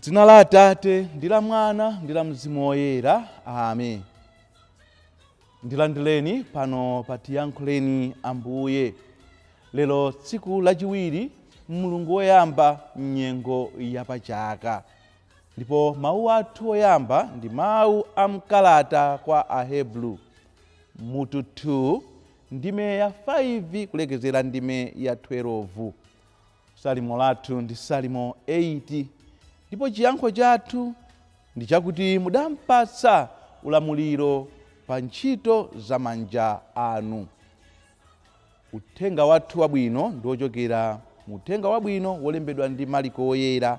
M'dzina la Atate, ndi la Mwana, ndi la Mzimu Woyera. Amen. Ndilandireni pano pa Tiyankhuleni Ambuye. Lero tsiku lachiwiri, mlungu woyamba m'nyengo yapachaka. Ndipo mawu athu oyamba ndi mawu a mkalata kwa Ahebru, mutu 2, ndime ya 5 kulekezera ndime ya 12. Salimo lathu ndi Salimo 8, ndipo chiyankho chathu ndi chakuti mudampatsa ulamuliro pa ntchito za manja anu. Uthenga wathu wabwino ndi wochokera mu Uthenga Wabwino wolembedwa ndi Mariko Woyera,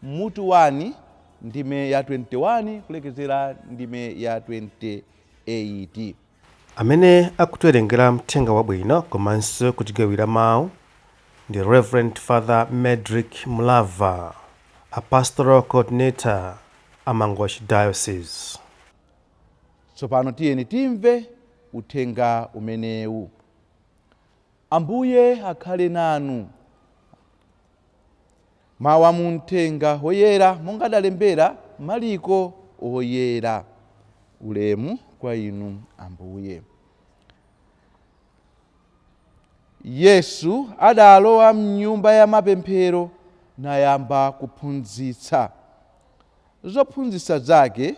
mutu 1, ndime ya 21 kulekezera ndime ya 28. Amene akutiwerengera mthenga wabwino komanso kutigawira mawu ndi Rev Father Medrick Mlava, a Pastoral Coordinator a Mangochi Diocese. Tsopano tiyeni timve uthenga umenewu. Ambuye akhale nanu. Mawu a mu Mthenga Woyera monga adalembera Mariko Woyera. Ulemu kwa inu Ambuye. Yesu adalowa m'nyumba ya mapemphero nayamba kuphunzitsa. Zophunzitsa zake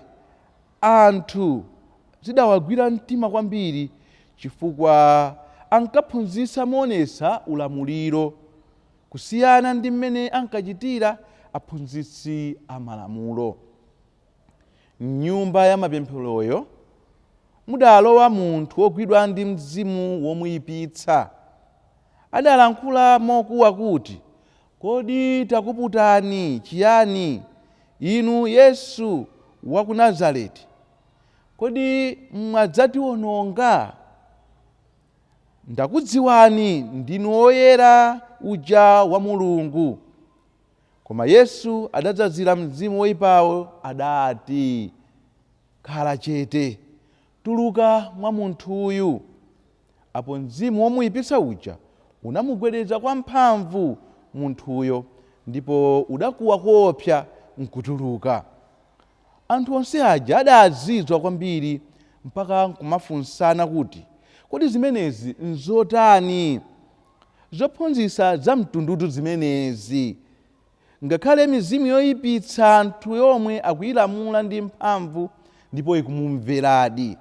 anthu zidawagwira mtima kwambiri, chifukwa ankaphunzitsa moonetsa ulamuliro, kusiyana ndi m'mene ankachitira aphunzitsi a Malamulo. M'nyumba ya mapempheroyo mudalowa munthu wogwidwa ndi mzimu womuipitsa. Adalankhula mokuwa kuti, Kodi takuputani chiyani, inu Yesu wa ku Nazareti? Kodi mwadzatiwononga? Ndakudziwani, ndinu Woyera uja wa Mulungu. Koma Yesu adadzazira mzimu woipawo, adati, Khala chete, tuluka mwa munthuyu. Apo mzimu womuipitsa uja unamugwedeza kwamphamvu munthuyo, ndipo udakuwa koopsa nkutuluka. Anthu onse aja adazizwa kwambiri, mpaka nkumafunsana kuti, Kodi zimenezi nzotani? Zophunzitsa zamtundutu zimenezi! Ngakhale mizimu yoipitsa anthu yomwe akuilamula ndi mphamvu, ndipo ikumumveradi.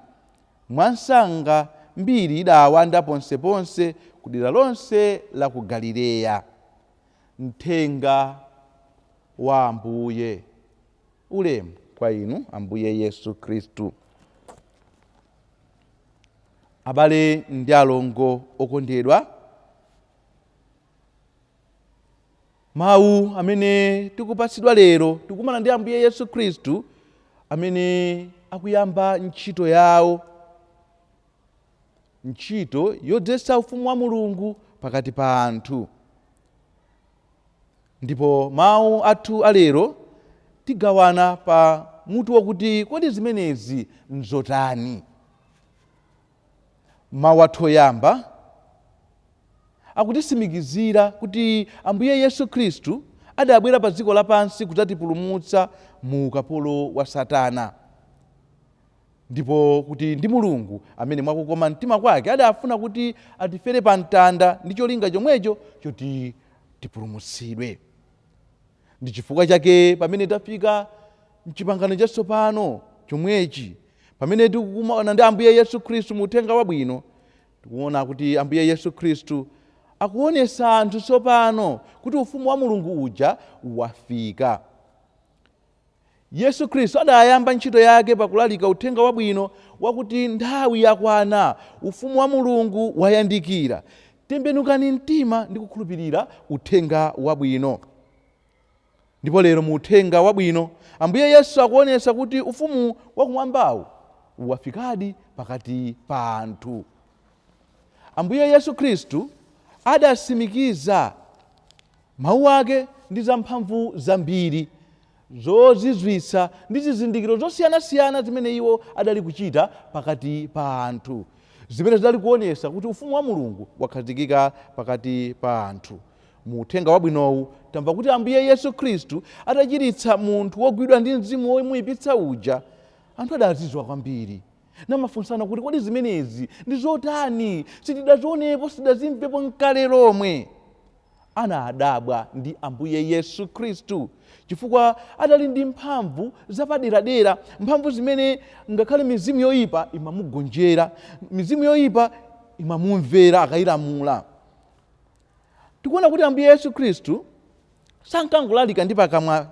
Mwamsanga mbiri idawanda ponseponse ku dera lonse la ku Galileya. Mthenga wa Ambuye. Ulemu kwa inu, Ambuye Yesu Khristu. Abale ndi alongo okondedwa, mawu amene tikupatsidwa lero, tikumana ndi Ambuye Yesu Khristu amene akuyamba ntchito yawo, ntchito yodzetsa ufumu wa Mulungu pakati pa anthu. Ndipo mawu athu alero tigawana pa mutu wakuti kodi zimenezi nzotani? Mawu athu oyamba akutitsimikizira kuti Ambuye Yesu Khristu adabwera pa dziko lapansi kudzatipulumutsa mu ukapolo wa Satana, ndipo kuti ndi Mulungu amene mwakukoma mtima kwake adafuna kuti atifere pa mtanda ndi cholinga chomwecho choti tipulumutsidwe. Ndi chifukwa chake pamene tafika mchipangano chatsopano chomwechi, pamene tikukumana ndi Ambuye Yesu Khristu mu Uthenga Wabwino, tikuona kuti Ambuye Yesu Khristu akuonetsa anthu tsopano kuti ufumu wa Mulungu uja wafika. Yesu Khristu adayamba ntchito yake pakulalika Uthenga Wabwino wakuti nthawi yakwana, ufumu wa Mulungu wayandikira. Tembenukani mtima ndi kukhulupirira Uthenga Wabwino. Ndipo lero mu Uthenga Wabwino, Ambuye Yesu akuonetsa kuti ufumu wakumwambawu wafikadi pakati pa anthu. Ambuye Yesu Khristu adatsimikiza mawu ake ndi zamphamvu zambiri, zozizwitsa ndi zizindikiro zosiyanasiyana zimene iwo adali kuchita pakati pa anthu, zimene zidali kuonetsa kuti ufumu wa Mulungu wakhazikika pakati pa anthu. Mu uthenga wabwinowu tamva kuti Ambuye Yesu Khristu atachiritsa munthu wogwidwa ndi mzimu womuyipitsa uja, anthu adazizwa kwambiri namafunsana kuti kodi zimenezi ndi zotani? Sitidazionepo, sitidazimvepo nkale lomwe. Anadabwa ndi Ambuye Yesu Khristu chifukwa adali ndi mphamvu zapaderadera, mphamvu zimene ngakhale mizimu yoyipa imamugonjera, mizimu yoyipa imamumvera akayilamula. Tikuona kuti Ambuye Yesu Khristu sankangolalika ndi pakamwa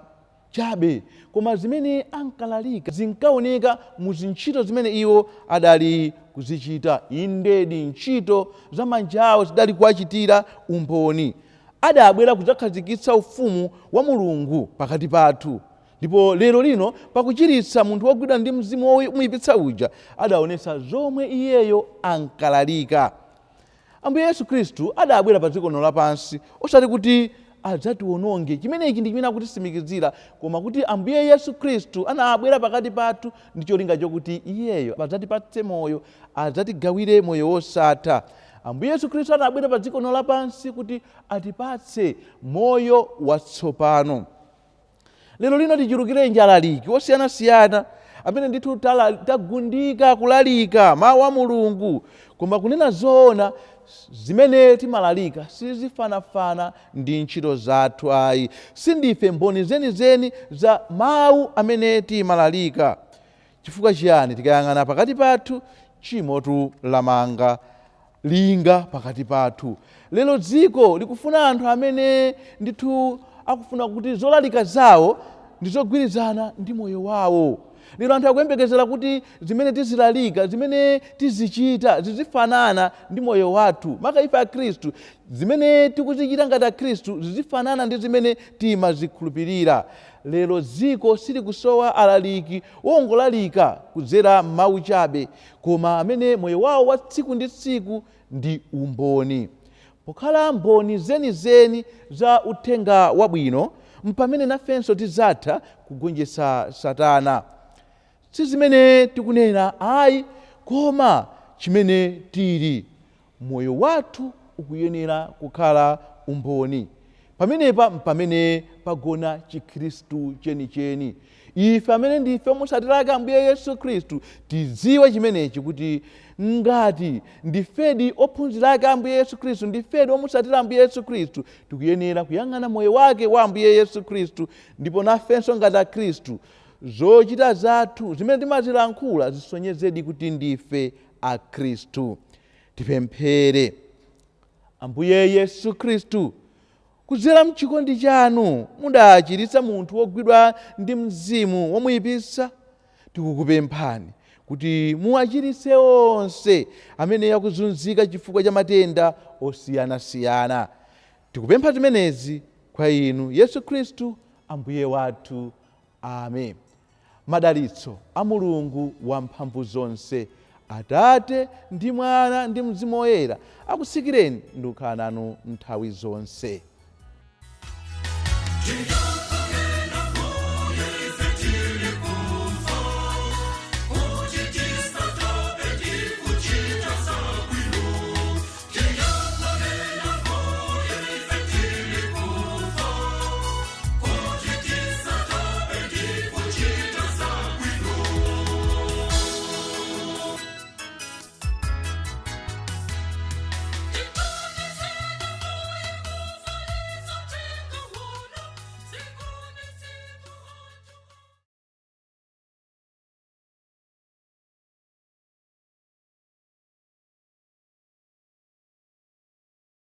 chabe, koma zimene ankalalika zinkaoneka mu zintchito zimene iwo adali kuzichita. Indedi, ntchito za manja awo zidali kuwachitira umboni. Adabwera kudzakhazikitsa ufumu wa Mulungu pakati pathu, ndipo lero lino pakuchiritsa munthu wogwidwa ndi mzimu womuyipitsa uja, adaonetsa zomwe iyeyo ankalalika. Ambuye Yesu Khristu adabwera pa dziko lino lapansi osati kuti adzatiwononge, chimenechi ndi chimene akutisimikizira, koma kuti Ambuye Yesu Khristu anabwera pakati pathu ndi cholinga chokuti iyeyo adzatipatse moyo, adzatigawire moyo wosatha. Ambuye Yesu Khristu anabwera pa dziko lino lapansi kuti atipatse moyo watsopano. Lero lino tichulukirenji alaliki osiyanasiyana amene ndithu tagundika kulalika mawu a Mulungu, koma kunena zoona zimene timalalika sizifanafana ndi ntchito zathu ayi. Sindife mboni zenizeni za mawu amene timalalika. Chifukwa chiyani? Tikayang'ana pakati pathu, tchimotu lamanga linga pakati pathu. Lero dziko likufuna anthu amene ndithu akufuna kuti zolalika zawo ndi zogwirizana ndi moyo wawo. Lero anthu akuyembekezera kuti zimene tizilalika, zimene tizichita zizifanana ndi moyo wathu. Maka ife Akhristu, zimene tikuzichita ngati Akhristu zizifanana ndi zimene timazikhulupirira. Lero dziko silikusowa alaliki wongolalika kudzera mawu chabe, koma amene moyo wawo wa tsiku ndi tsiku ndi umboni. Pokhala mboni zenizeni za uthenga wabwino, mpamene nafenso tidzatha kugonjetsa Satana. Si zimene tikunena ayi, koma chimene tili. Moyo wathu ukuyenera kukhala umboni. Pamenepa mpamene pagona Chikhristu chenicheni. Ife amene ndife omutsatira ake Ambuye Yesu Khristu tidziwe chimenechi, kuti ngati ndifedi ophunzira ake Ambuye Yesu Khristu, ndifedi omutsatira Ambuye Yesu Khristu, tikuyenera kuyang'ana moyo wake wa Ambuye Yesu Khristu. Ndipo nafenso ngati Akhristu, zochita zathu zimene timazilankhula zisonyezedi kuti ndife Akhristu. Tipemphere. Ambuye Yesu Khristu, kudzera mchikondi chanu mudachiritsa munthu wogwidwa ndi mzimu womuyipitsa. Tikukupemphani kuti muwachiritse onse amene akuzunzika chifukwa cha matenda osiyanasiyana. Tikupempha zimenezi kwa inu Yesu Khristu Ambuye wathu. Amen. Madalitso a Mulungu wamphamvu zonse, Atate ndi Mwana ndi Mzimu Woyera, akutsikireni ndi kukhala nanu nthawi zonse.